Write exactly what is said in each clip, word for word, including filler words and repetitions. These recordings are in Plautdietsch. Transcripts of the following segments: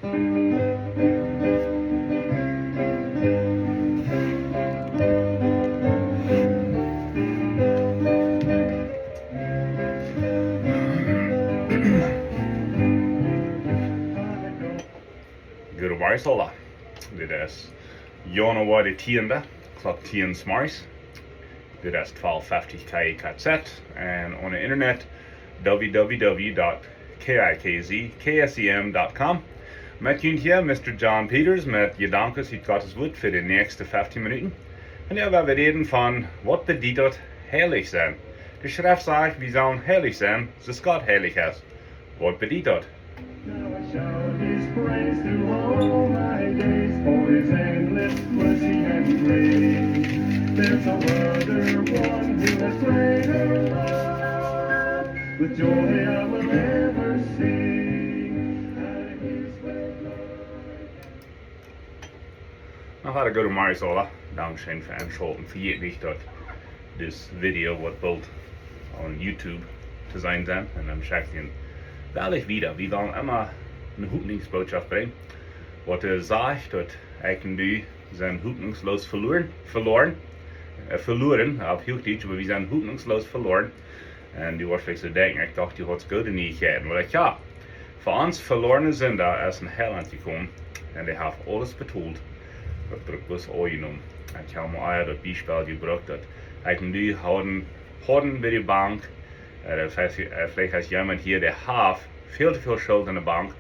Goodemorjes aula. Dit es Januari tiende, Klock tieen zemorjes. Dit es twalf feftig K I K Z un opp Internet w w w dot k i k z k s e m dot com. Met junt hia, Mister John Peters, met Jedanken ut Gottes Wuat fa de näakjste feftieen Minuten. Un jo, wie woaren räden von, waut bediet daut, heilich sennen? De Schreft sajcht, wie sellen heilich sennen, soo aus Gott heilich es. Waut bediet daut? Now I shout his praise through all my days, for his endless mercy and grace. There's no other one who has greater love. With joy I will ever sing, and his great love. Noch eemol goodemorjes aula. Dankscheen fa enschaulten. Vejät nich daut dit Video woat boolt opp YouTube to seenen sennen. Un dan schekj ekj dän wada wieda. Wie wellen emma eene Hopninjsbootschoft brinjen. Waut hee sajcht, daut ekj un du sent hopninjsloos veloaren, veloaren, äh, veloaren, opp Huachdietsch, oba wie sent hopninjsloos veloaren. Un du woascht veleicht soo denkjen, ekj docht, du haudst goode Nieichkjeiten. Oba jo, fa ons veloarne Sinda es een Heilaunt jekomen. Un dee haft aules betolt. Daut brukt bloos aunjenomen. Un ekj hab mol ea daut Biespel jebrukt, daut ekj un du hauden, hauden bie de Bank, äh, veleicht, äh, veleicht es jemaunt hia, dee haft väl too väl Schult aun de Bank.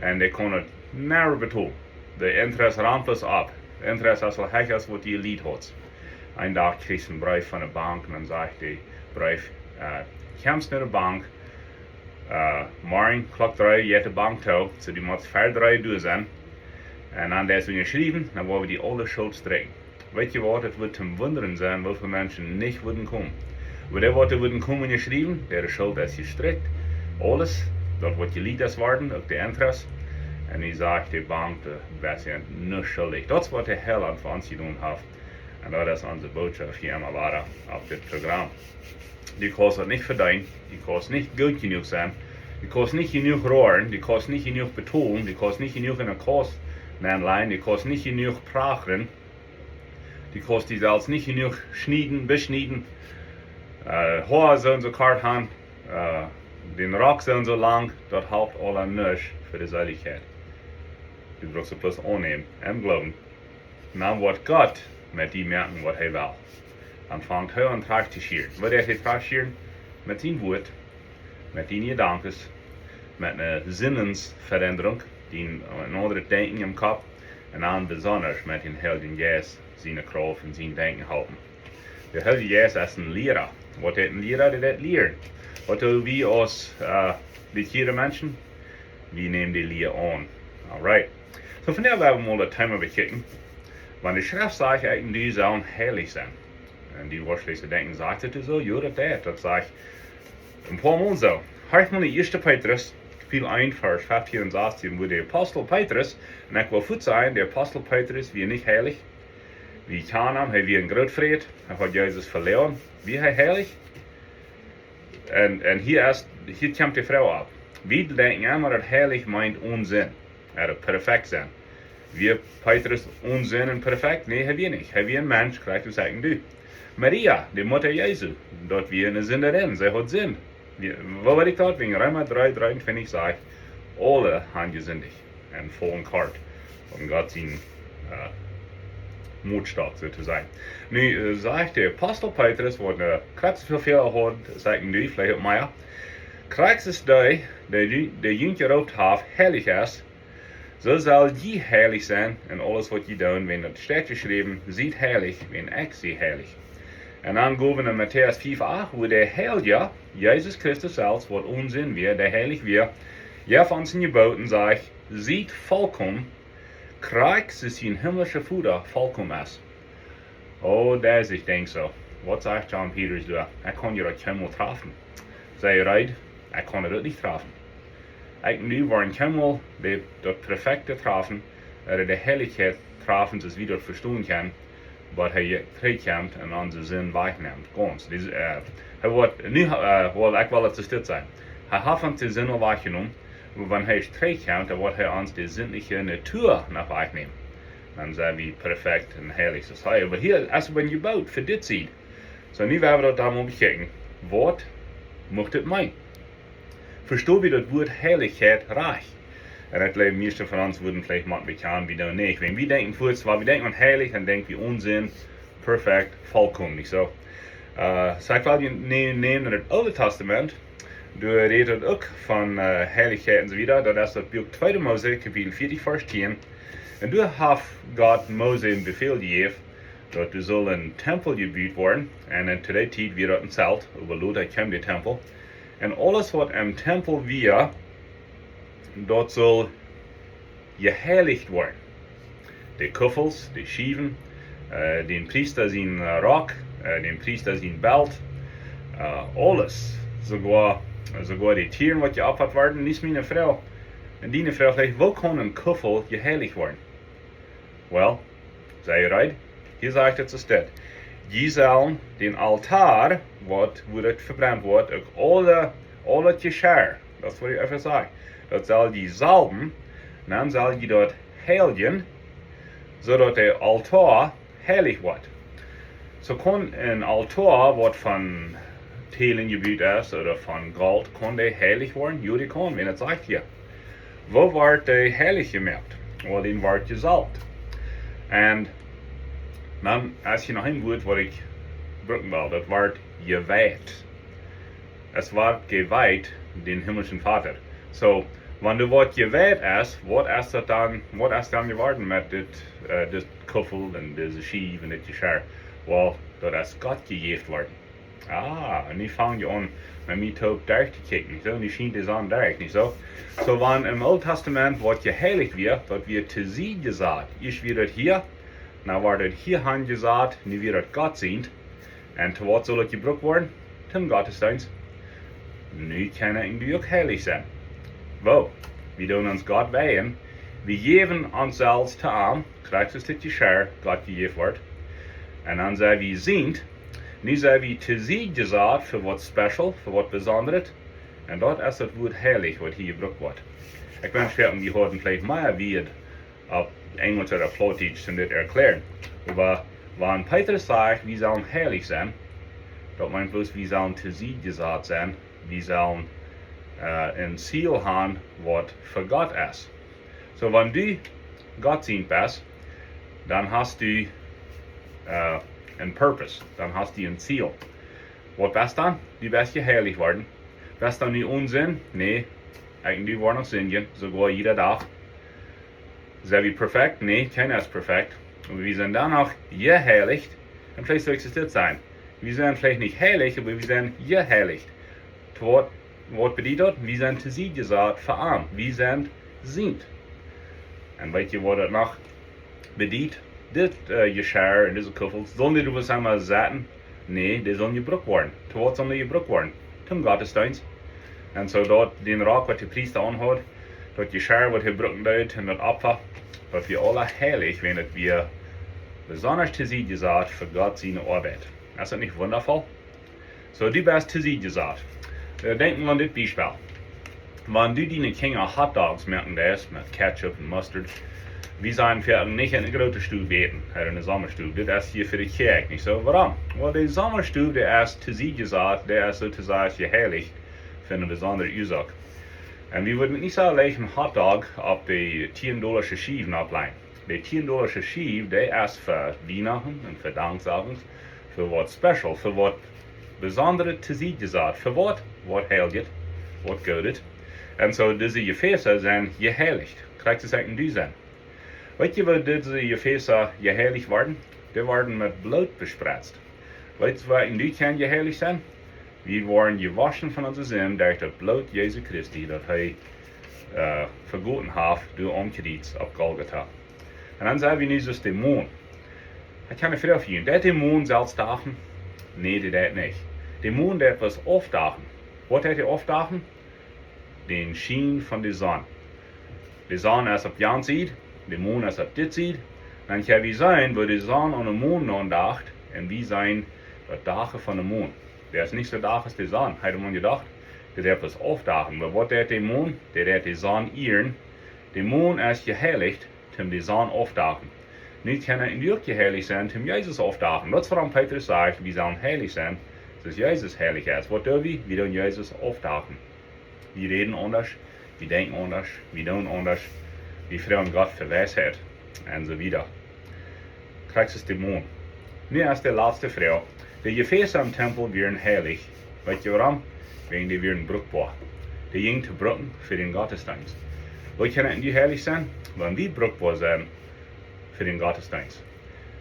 Un dee kaun daut never betolen. De Interest rant bloos opp. De Interest es aul hecha aus waut du jelieent hast. Een Dach kjrichst du een Breef von de Bank un dan sajcht de Breef, äh, kjemst no de Bank, äh, morjen Klock dree jeit de Bank too, soo du motst ver dree doa sennen. Un dan deist du unjaschriewen, dan woa wie die aule Schult strekjen. Weetst du waut, et wudd toom Wundren sennen, woo väl Menschen nich wudden komen. Oba dee, waut doa wudden komen unjaschriewen, äare Schult es jestrekjt. Aules, daut waut jelieent es worden, uk de Interest. Un nu sajcht de Bank, dee sent nuscht schuldich. Daut es waut de Heilaunt fa ons jedonen haft. Un daut es onse Bootschoft hia emma wada opp dit Program. Du kaust daut nich vedeenen, du kaust nich goot jenuach sennen, du kaust nich jenuach roaren, du kaust nich jenuach betolen, du kaust nich jenuach enne Kassa nenlajen, du kaust nich jenuach prachren, du kaust die selfst nich jenuach schnieden, beschnieden, äh, Hoa soo un soo kort han, äh, dän Rock soo un soo lang, daut halpt aula nuscht fa de Seelichkjeit. Du brukst et bloos aunnämen, em Gloowen. Dan woat Gott met die moaken waut hee well. Dan fangt hee aun trigj to schieren. Waut deit hee trigj schieren? Met sien Wuat, met diene Jedanken, met eene Sinnensverendrunk, dee een aundret Denkjen em Kopp, un dan besonda met dän Heiljen Jeist siene Krauft un sien Denkjen halpen. De Heilje Jeist es een Liera. Waut deit een Liera? Dee deit lieren. Waut doo wie aus, äh, bekjearde Menschen? Wie nämen de Lia aun. Alright. Soo, vondoag woa wie mol daut Thema bekjikjen. Wan de Schreft sajcht, ekj un du sellen heilich sennen. Un du woascht veleicht denkjen, sajcht et soo? Jo, daut deit. Daut sajcht een poa Mol soo. Horch mol no ieeschte Petrus, Kapitel eent, Varsch feftieen un sastieen, wua de Apostel Petrus, un ekj well fuaz sajen, de Apostel Petrus wia nich heilich. Wie kjanen am, hee wia een Grootfräd, hee haud Jesus veloaren. Wia hee heilich? Un, un hia es, hia kjemt de Froag opp. Wie denkjen emma, daut heilich meent one Sind, ooda perfekt sennen. Wia Petrus one Sind un perfekt? Nä, hee wia nich. Hee wia een Mensch, krakjt soo aus ekj un du. Maria, de Mutta Jesu, daut wia eene Sindarin, see haud Sind. Wie, woo weet ekj daut? Wäajen Reema dree dreeuntwintich sajcht, aule han jesindicht un faulen kort von Gott sien, äh, Mootstock, soo to sajen. Nu, äh, sajcht de Apostel Petrus, waut, äh, krakjt soo väl Fäla haud aus ekj un du, veleicht uk mea. Krakjt soo aus dee, dee, dee junt jeroopt haft, heilich es, soo sell jie heilich sennen en aules waut jie doonen, wiels daut steit jeschräwen, siet heilich, wiels ekj sie heilich. Un dan go wie no Matäus fief acht, wua de Heilje, Jesus Christus selfst, waut one Sind wia, dee heilich wia, jeef ons een Jeboot un sajcht, siet volkomen, krakjt soo aus jun himmlischa Voda volkomen es. Oh, daut es, ekj denkj soo. Waut sajcht John Peters doa? Ekj kaun junt daut kjeenmol trafen. See reed, ekj kaun daut nich trafen. Ekj un du woaren kjeenmol de, daut Perfekte trafen, ooda de Heilichkjeit trafen, soo aus wie daut vestonen kjennen, waut hee trigj kjemt un onse Sind wajchnemt. Gaunz. Dis, äh, hee woat nu, äh, well, ekj well et soo stell sajen. Hee haft ons de Sind aul wajchjenomen, Wan hee es trigjkjemt, dan woat hee ons de sindliche Natua noch wajchnämen. Dan sent wie perfekt un heilich, soo aus hee. Oba hia es een Jeboot fa dit Sied. Soo, nu woa wie daut dan mol bekjikjen. Waut mucht dit meenen? Vestonen wie daut Wuat Heilichkjeit rajcht? Un ekj jleew, mieeschte von ons wudden veleicht mau bekjanen, wie doonen nich. Wan wie denkjen fuaz, wan wie denkjen aun heilich, dan denkj wie aun Sind, perfekt, volkomen, nich soo? Äh, soo ekj well junt nämen en daut Oole Tastament, doa rät et uk von, äh, Heilichkjeit un soo wieda. Daut es daut Buak tweede Mose, Kapitel vieetich, Varsch tieen. Un doa haft Gott Mose een Befäl jejäft, daut doa sull een Tempel jebut woaren. Un en to dee Tiet wia daut een Zelt, oba lota kjeem de Tempel. Un aules, waut em Tempel wia, daut sull jeheilicht woaren. De Kuffels, de Schiewen, äh, dän Priesta sien, äh, Rock, äh, dän Priesta sien Belt, äh, aules. Soogoa, soogoa de Tieren, waut jeopfat worden. Nu es miene Froag, un diene Froag veleicht: Woo kaun een Kuffel jeheilicht woaren? Well, sie reed? Hia sajcht et soo: Jie sellen dän Altoa, waut, wua daut vebrent woat, uk aul daut, aul daut Jeschia, daut es waut ekj ea säd, daut sell jie salwen, dan sell jie daut heiljen, soo daut de Altoa heilich woat. Soo kaun een Altoa, waut von Teen jebut es ooda von Golt, kaun dee heilich woaren? Jo, dee kaun, wan et sajcht hia. Woo woat dee heilich jemoakt? Well, dee woat jesalft. Un dan es hia noch een Wuat, waut ekj brucken well. Daut Wuat jeweiht. Es woat jeweiht dän himmlischen Vater. Soo, wan daut Wuat jeweiht es, waut es daut dan, waut es dan jeworden met dit, äh, dit Kuffel un dise Schiew un dit Jeschia? Well, daut es Gott jejäft worden. Ah, un nu fang jie aun met mie toop derch to kjikjen, nich soo? Nu schient de Sonn derch, nich soo? Soo, wan em Oolen Tastament waut jeheilicht wia, daut wia to Sied jesat. Ieescht wia daut hia, dan wort daut hia han jesat, nu wia daut Gott sient. Un to waut sull daut jebrukt woaren? Toom Gottesdeenst. Nu kjenn wie uk heilich sennen. Woo? Wie doonen ons Gott weihen. Wie jäwen ons selfst to am, krakjt soo aus dit Jeschia Gott jejäft wort. Un dan sent wie sient. Nu sent wie to Sied jesat fa waut special, fa waut besondret. Un daut es daut Wuat heilich, waut hia jebrukt woat. Ekj wensch, wie hauden veleicht mea Wieed opp Enjelsch ooda Plautdietsch toom dit erkjlären. Oba wan Petrus sajcht, wie sellen heilich sennen, daut meent bloos, wie sellen to Sied jesat sennen, wie sellen, äh, een Ziel han, waut fa Gott es. Soo, wan du Gott sient best, dan hast du, äh, een Purpose, dan hast du een Ziel. Waut best dan? Du best jeheilicht worden. Best dan nu one sin? Nä, ekj un du woaren noch sindjen, soogoa jieda Dach. Sent wie perfekt? Nä, kjeena es perfekt. Oba wie sent dan noch jeheilicht. Un veleicht sull ekj dit sajen. Wie sent veleicht nich heilich, oba wie sent jeheilicht. Waut, waut bediet daut? Wie sent to Sied jesat fa am. Wie sent sient. Un weet jie, waut daut noch bediet? Dit, äh, Jeschia un dise Kuffels, sullen dee doa emma sitten? Nä, dee sullen jebrukt woaren. To waut sullen dee jebrukt woaren? Toom Gottesdeenst. Un soo daut dän Rock, waut de Priesta aunhaud, daut Jeschia, waut hee brucken deed, un daut Opfa, daut wia aules heilich, wiels daut wia besonda to Sied jesat fa Gott siene Oabeit. Es daut nich wundavoll? Soo, du best to Sied jesat. Äh, denkj mol aun dit Biespel. Wan du diene Kjinja Hotdogs moaken deist met Ketchup un Mustard, wie sent foaken nich en eene groote Stow bäden, ooda en eene Sommastow. Dit es hia fa de Kjäakj, nich soo? Wuarom? Well, de Sommastow, dee es to Sied jesat, dee es soo to sajen jeheilicht fa eene besondre Uasoak. Un wie wudden nich soo leicht een Hotdog opp de tieen Dolla Schiew noppleien. De tieen Dolla Schiew, dee es fa Wienachten un fa Danksagens, fa waut special, fa waut besondret to Sied jesat, fa waut, waut heiljet, waut goodet. Un soo, dise Jefäsa sent jeheilicht. Krakjt soo aus ekj un du sent. Weet jie, woo dise Jefäsa jeheilicht worden? Dee worden met Bloot bespretzt. Weet jie, woo ekj un du kjenn jeheilicht sennen? Wie woaren jewoschen von onse Sind derch daut Bloot Jesu Christi, daut hee, äh, vegoten haft, doa aum Kjriez opp Golgata. Un dan sent wie nu soo aus de Mon. Ekj kaun nich väl fa junt. Deit de Mon selfst dachen? Nä, dee deit nich. De Mon deit bloos aufdachen. Waut deit dee aufdachen? Dän Schien von de Sonn. De Sonn es opp jane Sied, de Mon es opp dise Sied. Dan kjenn wie seenen, woo de Sonn aun de Mon aundacht, un wie seenen daut Dachen von de Mon. Dee es nich soo dach aus de Sonn, haud maun jedocht. Dee deit bloos aufdaken. Oba waut deit de Mon? Dee deit de Sonn ieren. De Mon es jeheilicht, toom de Sonn aufdaken. Nu kjenn wie uk jeheilicht sennen, toom Jesus aufdaken. Daut es wuarom Petrus sajcht, wie sellen heilich sennen, soo aus Jesus heilich es. Waut doo wie? Wie doonen Jesus aufdaken. Wie räden aundasch, wie denkjen aundasch, wie doonen aundasch, wie froagen Gott fa Weisheit un soo wieda. Krakjt soo aus de Mon. Nu es de latste Froag. De Jefäsa em Tempel wieren heilich. Weetst du wuarom? Wäajen dee wieren brukboa. Dee jinjen to brucken fa dän Gottesdeenst. Woo kjenn wie heilich sennen? Wan wie brukboa sent fa dän Gottesdeenst.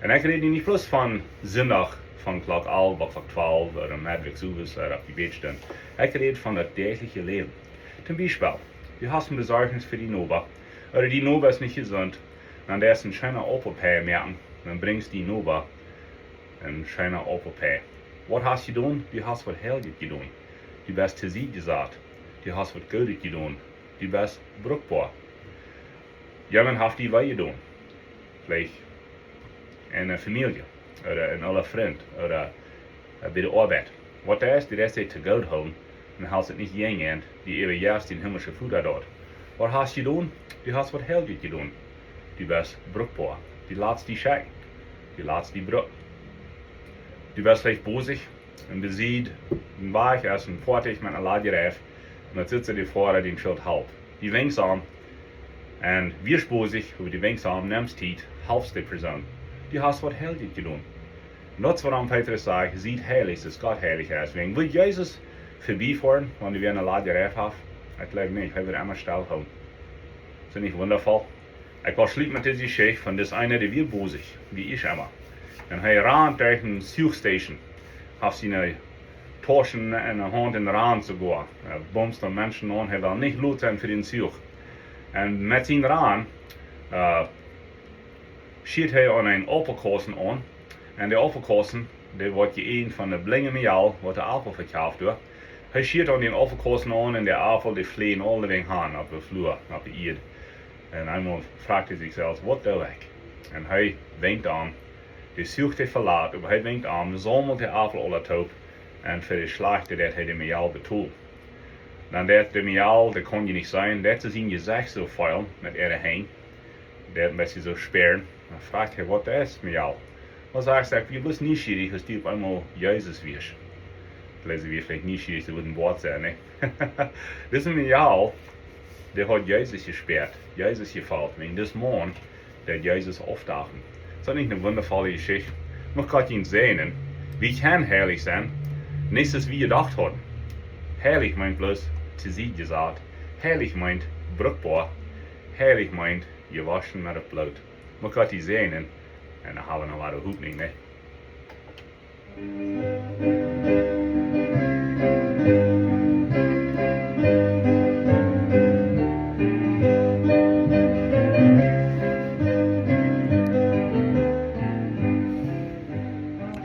Un ekj räd hia nich bloos von Sindach von Klock alf bat Klock twalf ooda Meddwäakj owes ooda opp de Bäd stonen. Ekj räd von daut däajliche Läwen. Toom Biespel, du hast een Besorjnis fa dien Noba. Ooda dien Noba es nich jesunt. Dan deist een scheena Aupelpie moaken. Dan brinjst dien Noba een scheena Aupelpie. Waut hast du jedonen? Du hast waut Heiljet jedonen. Du best to Sied jesat. Du hast waut Goodet jedonen. Du best brukboa. Jemaunt haft die wee jedonen. Veleicht en de Famielje, ooda een oola Frint, ooda, äh, bie de Oabeit. Waut dee es, dee deist dee to goot hoolen, un halst et nich jäajen, dee äwajeft dän himmlischen Voda doa. Waut hast du jedonen? Du hast waut Heiljet jedonen. Du best brukboa. Du latst die schekjen. Du latst die brucken. Du best veleicht bosich, un besied een Wajch es een Foatich met een ladje Reif, un daut sitt de Foara, dee schult halpen. Du wenkjst aun, un wiascht bosich, oba du wenkjst aun, nemst Tiet, halpst de Persoon. Du hast waut Heiljet jedonen. Un daut es wuarom Petrus sajcht, siet heilich, soo aus Gott heilich es. Wäajen wudd Jesus verbiefoaren, wan hee wada een ladje Reif haft? Ekj jleew nich, hee wudd emma stell hoolen. Es daut nich wundafoll? Ekj well schluten met dise Jeschicht von dis eena, dee wia bosich, wia ekj emma. Un hee rand derch een Zuchstation, haft siene Tauschen en de Haunt un rand soogoa. Hee bumst dan Menschen aun, hee well nich lot sennen fa dän Zuch. Un met sien Rand, äh, schieet hee aun een Aupelkaussen aun. Un de Aupelkaussen, dee woat jeäjent von de blinje Mejal, waut de Aupel vekjeeft doa. Hee schieet aun dän Aupelkaussen aun un de Aupel, dee fleajen aulewäajen han opp de Flua, opp de Ieed. Un eemol froagt hee sikj selfst: "Waut doo ekj?" Un hee wenkjt aun. De Zuch, dee velat, oba hee wenkjt aun, saumelt de Aupel aula toop. Un fa de schlajchte deit hee de Mejal betolen. Dan deit de Mejal, dee kaun je nich seenen, deit see sien Jesecht soo feelen met äare Henj. Deit een bät soo spieren. Dan froagt hee: "Waut es, Mejal?" Dan sajcht see: "Ekj wia bloos nieschierich, aus du opp eemol Jesus wieescht." Veleicht wia hee veleicht nieschierich, see wudd een Wuat sennen, nä? Dise Mejal, dee haud Jesus jespäat, Jesus jefeelt. Wäajen dis Maun, dee Jesus aufdaken. Es daut nich eene wundafolle Jeschicht? Mucht Gott junt säajnen. Wie kjennen heilich sennen, nich soo aus wie jedocht hauden. Heilich meent bloos to Sied jesat. Heilich meent brukboa. Heilich meent jewoschen met daut Bloot. Mucht Gott die säajnen. Un dan hab wie noch waut Hopninj, nä?